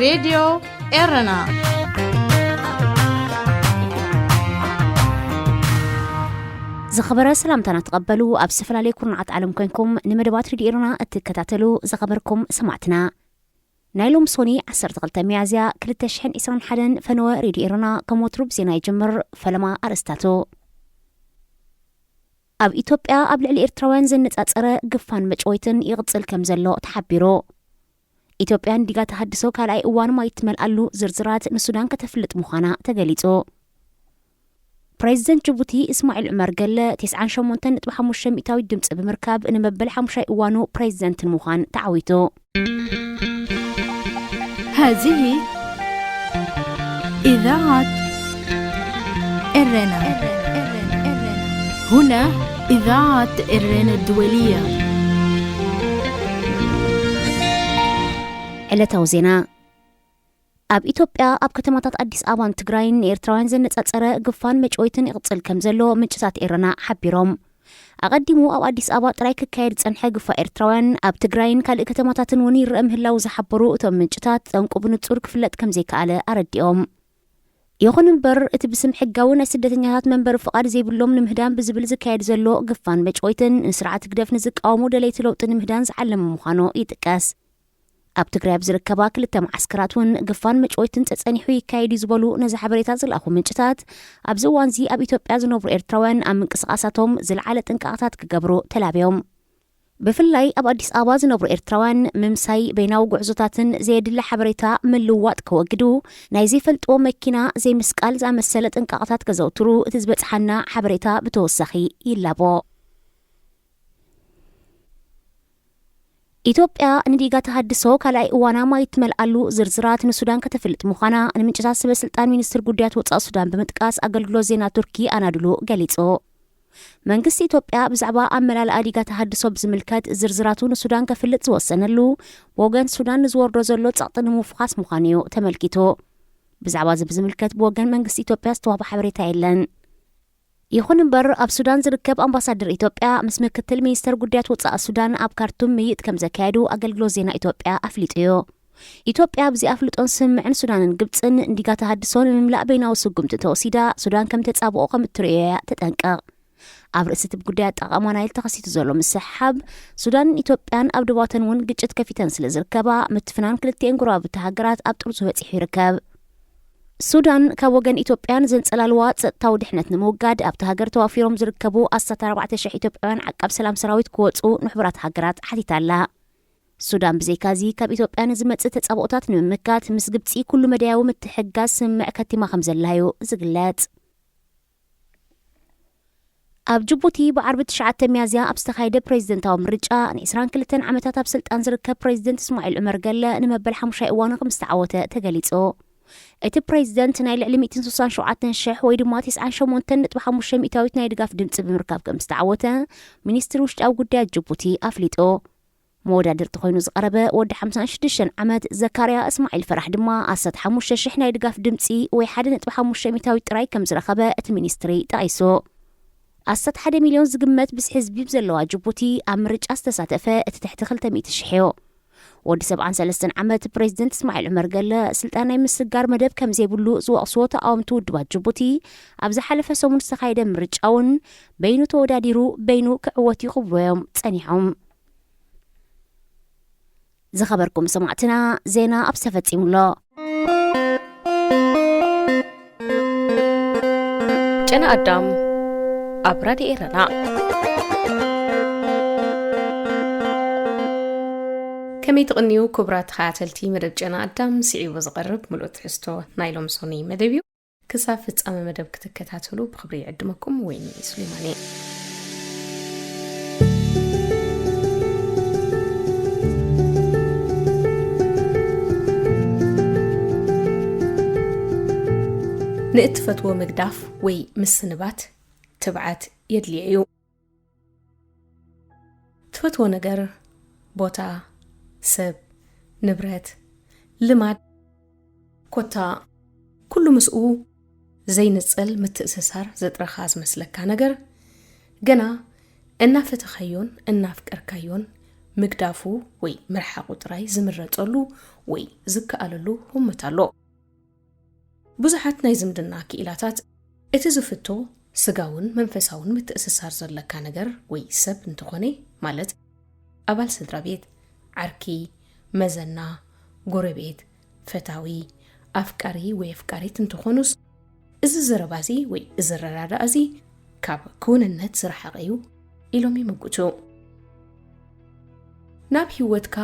ሬድዮ ኤረና። ዝኸበረ ሰላምታና ተቐበሉ። ኣብ ዝተፈላለየ ኩርናዓት ዓለም ኮይንኩም ንመደባት ሬድዮ ኤረና እትከታተሉ ዝኸበርኩም ሰማዕትና፣ ናይ ሎም ሶኒ ዓሰርተ ክልተ ሚያዝያ ክልተ ሽሕን ዕስራን ሓደን ፈነወ ሬድዮ ኤረና ከም ወትሩ ብዜና ይጅምር። ፈለማ ኣርእስታቱ። ኣብ ኢትዮጵያ ኣብ ልዕሊ ኤርትራውያን ዘነጻጸረ ግፋን መጭወይትን ይቕጽል ከም ዘሎ ተሓቢሩ። ኢትዮጵያ ንዲጋ ተሃድሶ ካልኣይ እዋን ማይ ትመልኣሉ ዝርዝራት ንሱዳን ከተፍልጥ ምዃና ተገሊጹ። ፕሬዚደንት ጅቡቲ እስማዒል ዑመር ገለ ተስዓን ሸሞንተን ነጥቢ ሓሙሽተ ሚእታዊት ድምፂ ብምርካብ ንመበል ሓሙሻይ እዋኑ ፕሬዚደንት ንምዃን ተዓዊቱ። هذه إذاعة إرنا. هنا إذاعة إرنا الدولية. ዕለታዊ ዜና። ኣብ ኢትዮጵያ ኣብ ከተማታት ኣዲስ ኣበባን ትግራይን ንኤርትራውያን ዘነጻጸረ ግፋን መጭወይትን ይቕጽል ከም ዘሎ ምንጭታት ኤረና ሓቢሮም። ኣቐዲሙ ኣብ ኣዲስ ኣበባ ጥራይ ክካየድ ዝጸንሐ ግፋ ኤርትራውያን ኣብ ትግራይን ካልእ ከተማታትን እውን ይረአ ምህላው ዝሓበሩ እቶም ምንጭታት፣ ጠንቁ ብንጹር ክፍለጥ ከም ዘይከኣለ ኣረዲኦም። ይኹን እምበር፣ እቲ ብስም ሕጋዊ ናይ ስደተኛታት መንበሪ ፍቓድ ዘይብሎም ንምህዳን ብዝብል ዝካየድ ዘሎ ግፋን መጭወይትን ንስርዓት ህግደፍ ንዝቃወሙ ደለይቲ ለውጢ ንምህዳን ዝዓለመ ምዃኑ ይጥቀስ። ኣብ ትግራይ ኣብ ዝርከባ ክልተ መዓስከራት እውን ግፋን መጭወይትን ጸጸኒሑ ይካየድ እዩ ዝበሉ ነዚ ሓበሬታ ዝለኣኹ ምንጭታት፣ ኣብዚ እዋንዚ ኣብ ኢትዮጵያ ዝነብሩ ኤርትራውያን ኣብ ምንቅስቓሳቶም ዝለዓለ ጥንቃቕታት ክገብሩ ተላብዮም። ብፍላይ ኣብ ኣዲስ ኣበባ ዝነብሩ ኤርትራውያን ምምሳይ በይናዊ ጉዕዞታትን ዘየድሊ ሓበሬታ ምልውዋጥ ከወግዱ፣ ናይ ዘይፈልጥዎ መኪና ዘይምስቃል ዝኣመሰለ ጥንቃቕታት ከዘውትሩ እቲ ዝበጽሓና ሓበሬታ ብተወሳኺ ይላቦ። ኢትዮጵያ ንዲጋ ተሃድሶ ካልኣይ እዋና ማይ እትመልኣሉ ዝርዝራት ንሱዳን ከተፍልጥ ምዃና ንምንጭታት ሰበ ስልጣን ሚኒስትር ጉዳያት ወጻኢ ሱዳን ብምጥቃስ ኣገልግሎት ዜና ቱርኪ ኣናድሉ ገሊጹ። መንግስቲ ኢትዮጵያ ብዛዕባ ኣመላልኣ ዲጋ ተሃድሶ ብዝምልከት ዝርዝራቱ ንሱዳን ከፍልጥ ዝወሰነሉ፣ ብወገን ሱዳን ንዝወርዶ ዘሎ ጸቕጢ ንምፍዃስ ምዃኑ እዩ ተመልኪቱ። ብዛዕባ እዚ ብዝምልከት ብወገን መንግስቲ ኢትዮጵያ ዝተዋህበ ሓበሬታ የለን። ይኹን እምበር፣ ኣብ ሱዳን ዝርከብ ኣምባሳደር ኢትዮጵያ ምስ ምክትል ሚኒስተር ጉዳያት ወጻኢ ሱዳን ኣብ ካርቱም ምይጥ ከም ዘካየዱ ኣገልግሎት ዜና ኢትዮጵያ ኣፍሊጡ እዩ። ኢትዮጵያ ኣብዚ ኣፍልጦን ስምምዕን ሱዳንን ግብጽን ንዲጋ ተሃድሶ ንምምላእ በይናዊ ስጉምቲ እንተወሲዳ፣ ሱዳን ከም ተጻብኦ ከም እትርእዮ እያ ተጠንቅቕ። ኣብ ርእሲ እቲ ብጉዳይ ኣጠቓቕማ ናይል ተኸሲቱ ዘሎ ምስሕሓብ፣ ሱዳንን ኢትዮጵያን ኣብ ዶባተን እውን ግጭት ከፊተን ስለ ዝርከባ፣ ምትፍናን ክልቲኤን ጎረባብቲ ሃገራት ኣብ ጥርዙ በጺሑ ይርከብ። ሱዳን ካብ ወገን ኢትዮጵያ ንዘንጸላልዋ ጸጥታዊ ድሕነት ንምውጋድ ኣብቲ ሃገር ተዋፊሮም ዝርከቡ ኣስታት ኣርባዕተ ሽሕ ኢትዮጵያውያን ዓቃብ ሰላም ሰራዊት ክወጹ ንሕቡራት ሃገራት ሓቲታ ኣላ። ሱዳን ብዘይካዚ ካብ ኢትዮጵያ ንዝመጽእ ተጻብኦታት ንምምካት ምስ ግብጺ ኩሉ መዳያዊ ምትሕግጋዝ ስምምዕ ከቲማ ከም ዘላ እዩ ዝግለጽ። ኣብ ጅቡቲ ብዓርቢ ትሽዓተ ሚያዝያ ኣብ ዝተኻየደ ፕሬዚደንታዊ ምርጫ ንዕስራን ክልተን ዓመታት ኣብ ስልጣን ዝርከብ ፕሬዚደንት እስማዒል ዑመር ገለ ንመበል ሓሙሻይ እዋኑ ከም ዝተዓወተ ተገሊጹ። እቲ ፕሬዚደንት ናይ ልዕሊ ሚእትን ስሳን ሸውዓተን ሽሕ ወይ ድማ ተስዓን ሸሞንተን ነጥቢ ሓሙሽተ ሚእታዊት ናይ ድጋፍ ድምጺ ብምርካብ ከም ዝተዓወተ ሚኒስትሪ ውሽጣዊ ጉዳያት ጅቡቲ ኣፍሊጡ። መወዳድርቲ ኮይኑ ዝቐረበ ወዲ ሓምሳን ሽዱሽተን ዓመት ዘካርያ እስማዒል ፈራሕ ድማ ኣስታት ሓሙሽተ ሽሕ ናይ ድጋፍ ድምጺ ወይ ሓደ ነጥቢ ሓሙሽተ ሚእታዊት ጥራይ ከም ዝረኸበ እቲ ሚኒስትሪ ጠቒሱ። ኣስታት ሓደ ሚልዮን ዝግመት ብዝሒ ህዝቢ ዘለዋ ጅቡቲ ኣብ ምርጫ ዝተሳተፈ እቲ ትሕቲ ክልተ ሚእቲ ሽሕ እዩ። ወዲ ሰብዓን ሰለስተን ዓመት ፕሬዚደንት እስማዒል ዑመር ገለ ስልጣን ናይ ምስግጋር መደብ ከም ዘይብሉ ዝወቕስዎ ተቓወምቲ ውድባት ጅቡቲ፣ ኣብ ዝሓለፈ ሰሙን ዝተኻየደ ምርጫ እውን በይኑ ተወዳዲሩ በይኑ ክዕወት እዩ ክብሉ እዮም ጸኒሖም። ዝኸበርኩም ሰማዕትና፣ ዜና ኣብ ተፈጺሙ ኣሎ። ጨና ኣዳም ኣብ ራድዮ ኤረና። ከመይ ትቕንዩ ክቡራት ተኸታተልቲ መደብ ጨና ኣዳም፣ ስዒቡ ዝቐርብ ምሉእ ትሕዝቶ ናይ ሎም ሶኒ መደብ እዩ። ክሳብ ፍጻመ መደብ ክትከታተሉ ብኽብሪ ይዕድመኩም። ወይኒ ሱሌማን እየ። ንእትፈትዎ ምግዳፍ ወይ ምስንባት ትብዓት የድልዮ እዩ። ትፈትዎ ነገር፣ ቦታ፣ ሰብ፣ ንብረት፣ ልማድ፣ ኮታ ኩሉ ምስኡ ዘይንጸል ምትእስሳር ዘጥረኻ ዝመስለካ ነገር፣ ገና እናፈተኻዮን እናፍቀርካዮን ምግዳፉ ወይ ምርሓቑ ጥራይ ዝምረጸሉ ወይ ዝከኣለሉ ህሞት ኣሎ። ብዙሓት ናይ ዝምድና ክኢላታት እቲ ዝፍቶ ስጋውን መንፈሳውን ምትእስሳር ዘለካ ነገር ወይ ሰብ እንተኾነ፣ ማለት ኣባል ስድራ ቤት፣ ዓርኪ፣ መዘና፣ ጎረቤት፣ ፈታዊ፣ ኣፍቃሪ ወይ ኣፍቃሪት እንተኾኑስ፣ እዚ ዘረባ እዚ ወይ እዚ ኣረዳድኣ እዚ ካብ ክውንነት ዝረሓቐ እዩ ኢሎም ይምጉቱ። ናብ ህይወትካ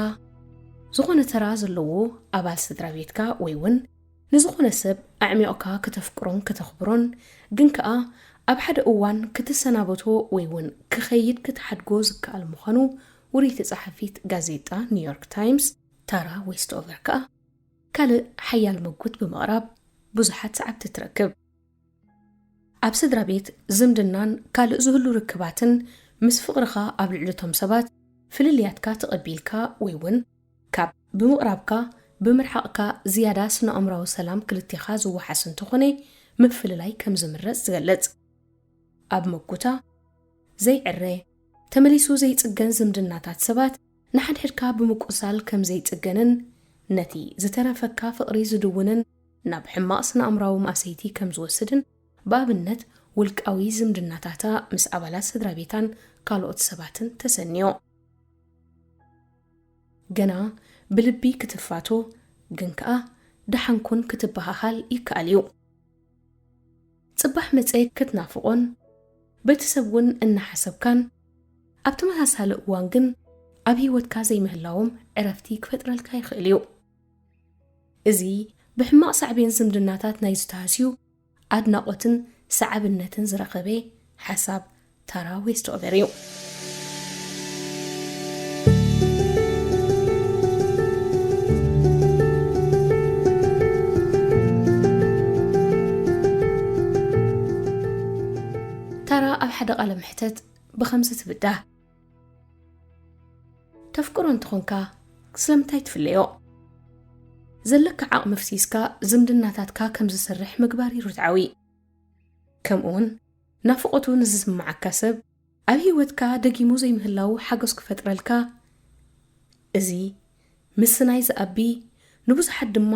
ዝኾነ ተራ ዘለዎ ኣባል ስድራ ቤትካ ወይ እውን ንዝኾነ ሰብ ኣዕሚቕካ ከተፍቅሮን ከተኽብሮን፣ ግን ከኣ ኣብ ሓደ እዋን ክትሰናበቶ ወይ እውን ክኸይድ ክትሓድጎ ዝከኣል ምዃኑ ውርይቲ ጸሓፊት ጋዜጣ ኒውዮርክ ታይምስ ታራ ዌስቶቨር ከኣ ካልእ ሓያል ምጉት ብምቕራብ ብዙሓት ሰዓብቲ ትረክብ። ኣብ ስድራ ቤት፣ ዝምድናን ካልእ ዝህሉ ርክባትን ምስ ፍቕርኻ ኣብ ልዕሊ እቶም ሰባት ፍልልያትካ ተቐቢልካ ወይ እውን ካብ ብምቕራብካ ብምርሓቕካ ዝያዳ ስነ-ኣእምራዊ ሰላም ክልቴኻ ዝወሓስ እንተኾነ ምፍልላይ ከም ዝምረጽ ዝገልጽ። ኣብ መጉታ ዘይዕረ፣ ተመሊሱ ዘይጽገን ዝምድናታት ሰባት ንሓድሕድካ ብምቁሳል ከም ዘይጽገንን ነቲ ዝተረፈካ ፍቕሪ ዝድውንን ናብ ሕማቕ ስነ-ኣእምራዊ ማእሰይቲ ከም ዝወስድን ብኣብነት ውልቃዊ ዝምድናታታ ምስ ኣባላት ስድራ ቤታን ካልኦት ሰባትን ተሰንዮ። ገና ብልቢ ክትፋቶ ግን ከኣ ደሓንኩን ክትበሃሃል ይከኣል እዩ። ጽባሕ መጸ ክትናፍቖን በቲ ሰብ እውን እናሓሰብካን ኣብ ተመሳሳሊ እዋን ግን ኣብ ህይወትካ ዘይምህላዎም ዕረፍቲ ክፈጥረልካ ይኽእል እዩ። እዚ ብሕማቕ ሳዕቤን ዝምድናታት ናይ ዝተሃስዩ ኣድናቖትን ሰዓብነትን ዝረኸበ ሓሳብ ታራ ዌስቶቨር እዩ። ታራ ኣብ ሓደ ቃለ መሕተት ብኸምዚ ትብዳህ፣ ተፍቅሮ እንተኾንካ ስለምንታይ ትፍለዮ? ዘለካ ዓቕሚ ፍሲስካ ዝምድናታትካ ከም ዝስርሕ ምግባር እዩ ርትዓዊ። ከምኡውን ናፍቖቱ ንዝስምዓካ ሰብ ኣብ ህይወትካ ደጊሙ ዘይምህላዉ ሓጎስ ክፈጥረልካ፣ እዚ ምስናይ ዝኣቢ ንብዙሓት ድማ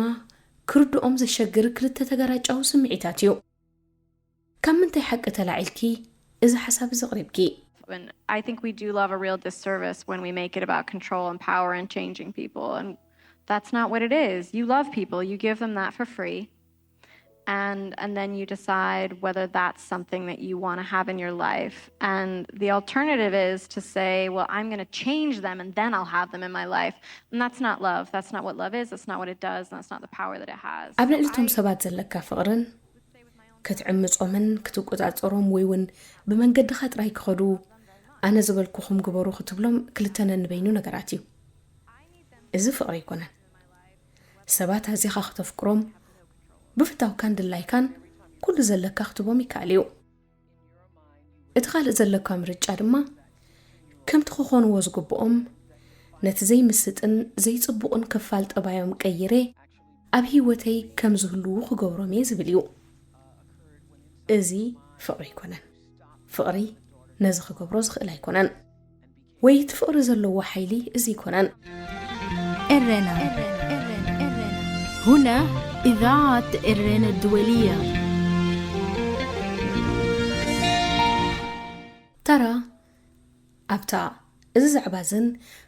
ክርድኦም ዘሸግር ክልተ ተገራጫዊ ስምዒታት እዩ። ካብ ምንታይ ሓቂ ተላዒልኪ እዚ ሓሳብ እዚ ኣቕሪብኪ? And I think we do love a real disservice when we make it about control and power and changing people. And that's not what it is. You love people, you give them that for free. And and then you decide whether that's something that you want to have in your life. And the alternative is to say, well, I'm going to change them and then I'll have them in my life. And that's not love. That's not what love is. That's not what it does. And that's not the power that it has. ኣብ ልዕሊ እቶም ሰባት ዘለካ ፍቕርን ክትዕምጾምን ክትቆጻጸሮም ወይ እውን ብመንገድኻ ጥራይ ክኸዱ ኣነ ዝበልኩኹም ግበሩ ክትብሎም ክልተ ነንበይኑ ነገራት እዩ። እዚ ፍቕሪ ኣይኮነን። ሰባት ኣዚኻ ክተፍቅሮም ብፍታውካን ድላይካን ኩሉ ዘለካ ክትቦም ይከኣል እዩ። እቲ ካልእ ዘለካ ምርጫ ድማ ከምቲ ክኾንዎ ዝግብኦም ነቲ ዘይምስጥን ዘይጽቡቕን ክፋል ጠባዮም ቀይረ ኣብ ህይወተይ ከም ዝህልዉ ክገብሮም እየ ዝብል እዩ። እዚ ፍቕሪ ኣይኮነን። ፍቕሪ ነዚ ክገብሮ ዝኽእል ኣይኮነን። ወይ እቲ ፍቕሪ ዘለዎ ሓይሊ እዚ ኣይኮነን። ኤረና ሁና إذاعة إرينا الدولية. ታራ ኣብታ እዚ ዛዕባ እዝን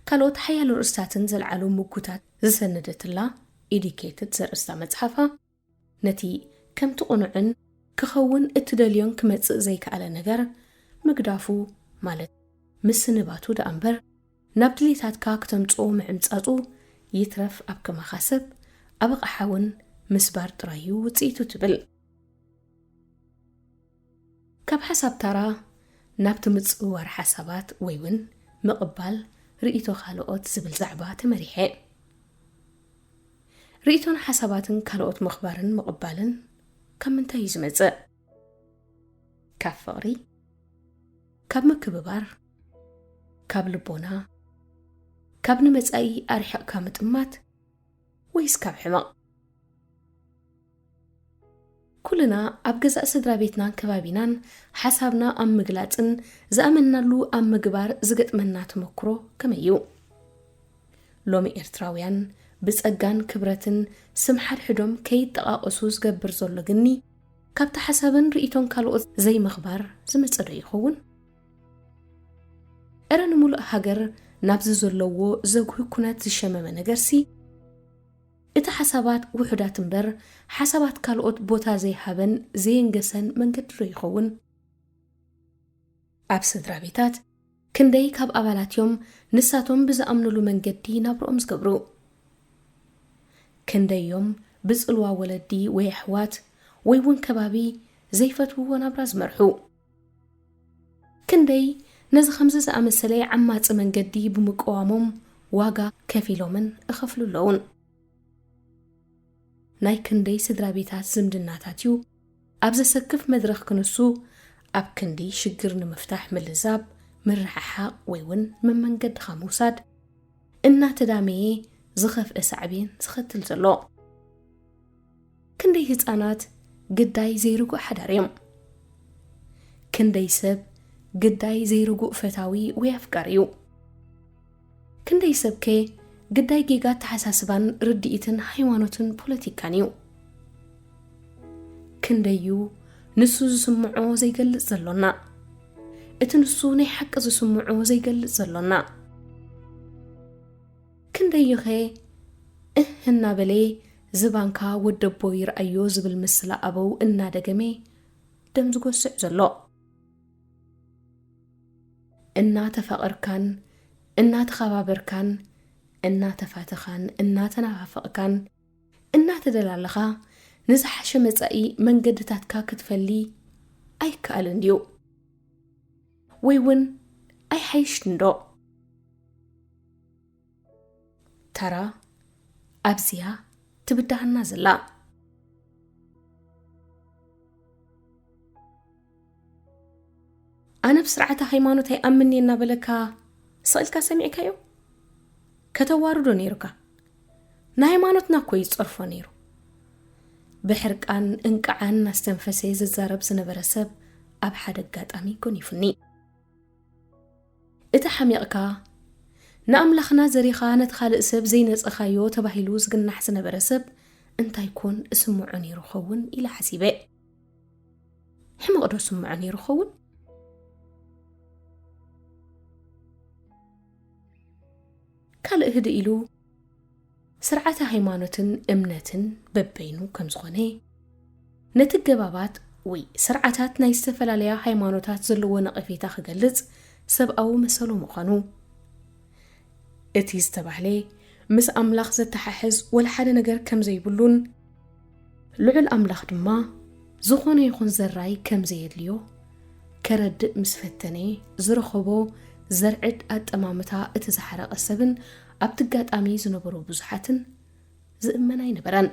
ካልኦት ሓያሎ ርእስታትን ዘልዓሉ ምጉታት ዝሰነደትላ ኢዲኬትድ ዘርእስታ መጽሓፋ ነቲ ከምቲ ቅኑዕን ክኸውን እትደልዮን ክመጽእ ዘይከኣለ ነገር ምግዳፉ ማለት ምስንባቱ ደኣ እምበር ናብ ድሌታትካ ክተምጽኦ ምዕምጻጹ ይትረፍ ኣብ ከማኻ ሰብ ኣበቓሓ እውን ምስባር ጥራይ እዩ ውጽኢቱ ትብል። ካብ ሓሳብ ታራ ናብቲ ምጽውዋር ሓሳባት ወይ እውን ምቕባል ርእይቶ ካልኦት ዝብል ዛዕባ ተመሪሐ። ርእይቶን ሓሳባትን ካልኦት ምኽባርን ምቕባልን ካብ ምንታይ እዩ ዝመጽእ? ካብ ፍቕሪ? ካብ ምክብባር? ካብ ልቦና? ካብ ንመጻኢ ኣርሒቕካ ምጥማት? ወይስ ካብ ሕመቕ? ኩልና ኣብ ገዛእ ስድራ ቤትናን ከባቢናን ሓሳብና ኣብ ምግላጽን ዝኣመንናሉ ኣብ ምግባር ዝገጥመና ተመክሮ ከመይ እዩ? ሎሚ ኤርትራውያን ብጸጋን ክብረትን ስም ሓድሕዶም ከይጠቓቐሱ ዝገብር ዘሎ ግኒ፣ ካብቲ ሓሳብን ርእይቶን ካልኦት ዘይምኽባር ዝመጸ ዶ ይኸውን? እረ ንምሉእ ሃገር ናብዚ ዘለዎ ዘጉሂ ኩነት ዝሸመመ ነገርሲ፣ እቲ ሓሳባት ውሑዳት እምበር፣ ሓሳባት ካልኦት ቦታ ዘይሃበን ዘየንገሰን መንገዲ ዶ ይኸውን? ኣብ ስድራ ቤታት፣ ክንደይ ካብ ኣባላት እዮም ንሳቶም ብዝኣምኑሉ መንገዲ ናብርኦም ዝገብሩ? ክንደይ እዮም ብጽልዋ ወለዲ ወይ ኣሕዋት ወይ እውን ከባቢ ዘይፈትውዎ ናብራ ዝመርሑ? ክንደይ ነዚ ከምዚ ዝኣመሰለ ዓማጺ መንገዲ ብምቅዋሞም ዋጋ ከፊሎምን እኸፍሉ ኣለውን? ናይ ክንደይ ስድራ ቤታት ዝምድናታት እዩ ኣብ ዘሰክፍ መድረኽ ክንሱ፣ ኣብ ክንዲ ሽግር ንምፍታሕ ምልዛብ፣ ምርሕሓቕ ወይ እውን መመንገድኻ ምውሳድ፣ እናተዳመየ ዝኸፍአ ሳዕቤን ዝኸትል ዘሎ። ክንደይ ህጻናት ግዳይ ዘይርጉእ ሓዳር እዮም። ክንደይ ሰብ ግዳይ ዘይርጉእ ፈታዊ ወይ ኣፍቃሪ እዩ። ክንደይ ሰብከ ግዳይ ጌጋ ኣተሓሳስባን ርድኢትን ሃይማኖትን ፖለቲካን እዩ። ክንደይ እዩ ንሱ ዝስምዖ ዘይገልጽ ዘሎና፣ እቲ ንሱ ናይ ሓቂ ዝስምዖ ዘይገልጽ ዘሎና። ክንደይ እዩኸ እህ እናበለ ዝባንካ ወደቦ ይርኣዮ ዝብል ምስላ ኣበው እናደገመ ደም ዝጎስዕ ዘሎ። እናተፋቐርካን እናተኸባበርካን እናተፋተኻን እናተናፋፈቕካን እናተደላለኻ ንዝሓሸ መጻኢ መንገድታትካ ክትፈሊ ኣይከኣልን ድዩ? ወይ እውን ኣይሓይሽን ዶ? ታራ ኣብዚያ ትብድሃና ዘላ። ኣነ ብስርዓተ ሃይማኖት ኣይኣምን'የ እናበለካ ስቕ ኢልካ ሰሚዕካዮ? ከተዋርዶ ነይሩካ። ንሃይማኖትና እኮ እዩ ዝጸርፎ ነይሩ። ብሕርቃን እንቅዓን እናስተንፈሰ ዝዛረብ ዝነበረ ሰብ ኣብ ሓደ ኣጋጣሚ ጎኒፉኒ። እቲ ሓሚቕካ፣ ንኣምላኽና ዘሪኻ ነቲ ካልእ ሰብ ዘይነጸኻዮ ተባሂሉ ዝግናሕ ዝነበረ ሰብ እንታይ ኮን እስምዖ ነይሩ ኸውን ኢለ ሓሲበ። ሕመቕ ዶ ስምዖ ነይሩ ኸውን? ካልእ ህድእ ኢሉ ስርዓተ ሃይማኖትን እምነትን በበይኑ ከም ዝኾነ፣ ነቲ ገባባት ወይ ስርዓታት ናይ ዝተፈላለያ ሃይማኖታት ዘለዎ ነቐፌታ ክገልጽ ሰብኣዊ መሰሉ ምዃኑ፣ እቲ ዝተባህለ ምስ ኣምላኽ ዘተሓሕዝ ወላ ሓደ ነገር ከም ዘይብሉን፣ ልዑል ኣምላኽ ድማ ዝኾነ ይኹን ዘራይ ከም ዘየድልዮ ከረድእ ምስ ፈተነ ዝረኸቦ ዘርዕድ ኣጠማምታ እቲ ዝሓረቐ ሰብን ኣብቲ ኣጋጣሚ ዝነበሩ ብዙሓትን ዝእመን ኣይነበረን።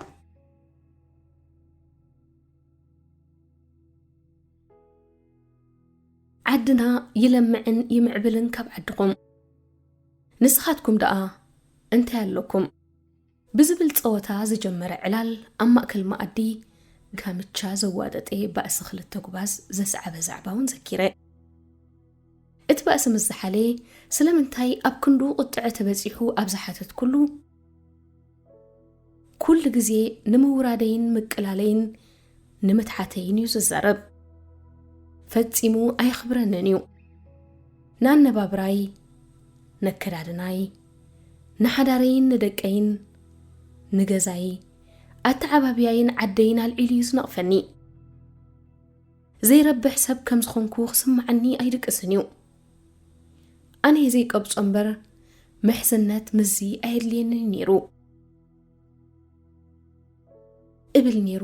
ዓድና ይለምዕን ይምዕብልን ካብ ዓድኹም፣ ንስኻትኩም ደኣ እንታይ ኣለኩም? ብዝብል ጸወታ ዝጀመረ ዕላል ኣብ ማእከል መኣዲ ጋምቻ ዘዋጠጠ ባእሲ ክልተ ጉባዝ ዘስዓበ ዛዕባ እውን ዘኪረ። እቲ ባእሲ ምስ ዝሓለ ስለምንታይ ኣብ ክንዱ ቁጥዐ ተበጺሑ ኣብ ዝሓተትኩሉ፣ ኩሉ ግዜ ንምውራደይን ምቅላለይን ንምትሓተይን እዩ ዝዛረብ። ፈጺሙ ኣየኽብረንን እዩ። ንኣነባብራይ፣ ነከዳድናይ፣ ንሓዳረይን ንደቀይን፣ ንገዛይ፣ ኣተዓባብያይን ዓደይን ኣልዒሉ እዩ ዝነቕፈኒ። ዘይረብሕ ሰብ ከም ዝኾንኩ ክስምዓኒ ኣይድቅስን እዩ። ኣነ ዘይቀብጾ እምበር ምሕዝነት ምስዚ ኣየድልየንን ነይሩ። እብል ነይሩ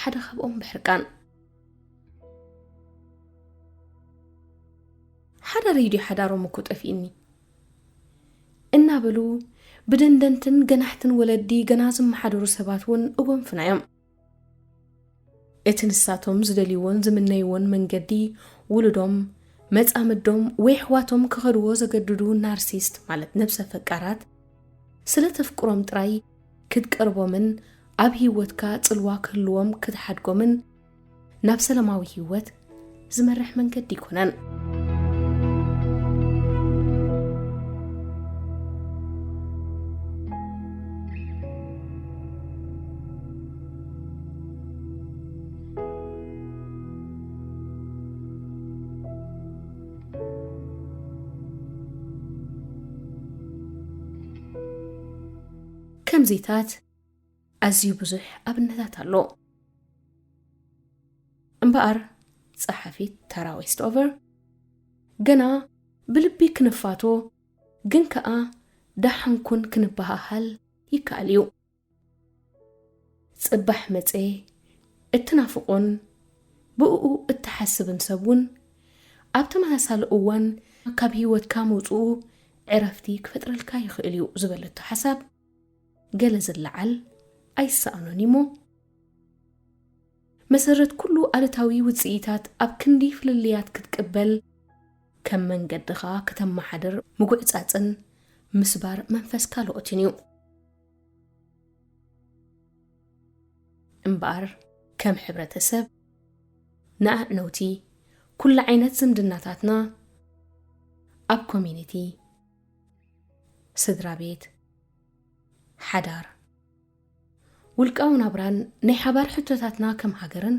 ሓደ ካብኦም ብሕርቃን። ሓዳረይ ድዩ ሓዳሮም እኮ ጠፊእኒ እናበሉ ብደንደንትን ገናሕትን ወለዲ ገና ዝመሓደሩ ሰባት እውን እጎንፍና እዮም። እቲ ንሳቶም ዝደልይዎን ዝምነይዎን መንገዲ ውሉዶም፣ መጻምዶም ወይ ኣሕዋቶም ክኸድዎ ዘገድዱ ናርሲስት ማለት ነብሰ ፈቃራት ስለ ተፍቅሮም ጥራይ ክትቀርቦምን ኣብ ህይወትካ ጽልዋ ክህልዎም ክትሓድጎምን ናብ ሰላማዊ ህይወት ዝመርሕ መንገዲ ኣይኮነን። ከምዚታት ኣዝዩ ብዙሕ ኣብነታት ኣሎ። እምበኣር ጸሓፊት ታራ ዌስቶቨር ገና ብልቢ ክንፋቶ ግን ከኣ ደሓንኩን ክንበሃሃል ይከኣል እዩ። ጽባሕ መጸ እትናፍቖን ብእኡ እትሓስብን ሰብ እውን ኣብ ተመሳሳሊ እዋን ካብ ህይወትካ ምውጽኡ ዕረፍቲ ክፈጥረልካ ይኽእል እዩ ዝበለቶ ሓሳብ ገለ ዝለዓል ኣይሰኣኖን እሞ መሰረት ኩሉ ኣሉታዊ ውጽኢታት ኣብ ክንዲ ፍልልያት ክትቅበል ከም መንገድኻ ከተመሓድር ምጉዕጻጽን ምስባር መንፈስ ካልኦትን እዩ። እምበኣር ከም ሕብረተሰብ ንኣዕነውቲ ኩሉ ዓይነት ዝምድናታትና ኣብ ኮሚኒቲ፣ ስድራ ቤት፣ ሓዳር፣ ውልቃዊ ናብራን ናይ ሓባር ሕቶታትና ከም ሃገርን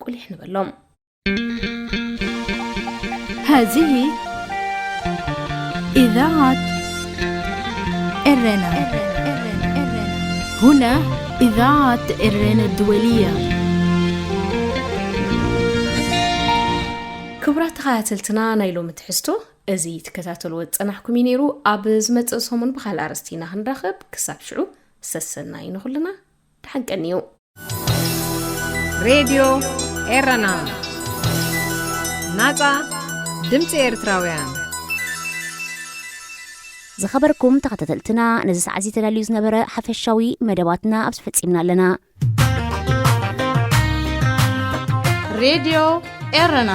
ቁሊሕ ንበሎም። هذه إذاعة إرنا. هنا إذاعة إرنا الدولية. ክቡራት ተኸታተልትና ናይ ሎሚ ትሕዝቶ እዚ ትከታተልዎ ዝጸናሕኩም እዩ ነይሩ። ኣብ ዝመጽእ ሰሙን ብኻልእ ኣርእስቲ ኢና ክንራኸብ። ክሳብ ሽዑ ሰሰናዩ ንኹልና። ደሓን ቀንዩ። ሬድዮ ኤረና፣ ናጻ ድምጺ ኤርትራውያን። ዝኸበርኩም ተኸታተልትና፣ ነዚ ሰዓት እዚ ተዳልዩ ዝነበረ ሓፈሻዊ መደባትና ኣብዚ ፈጺምና ኣለና። ሬድዮ ኤረና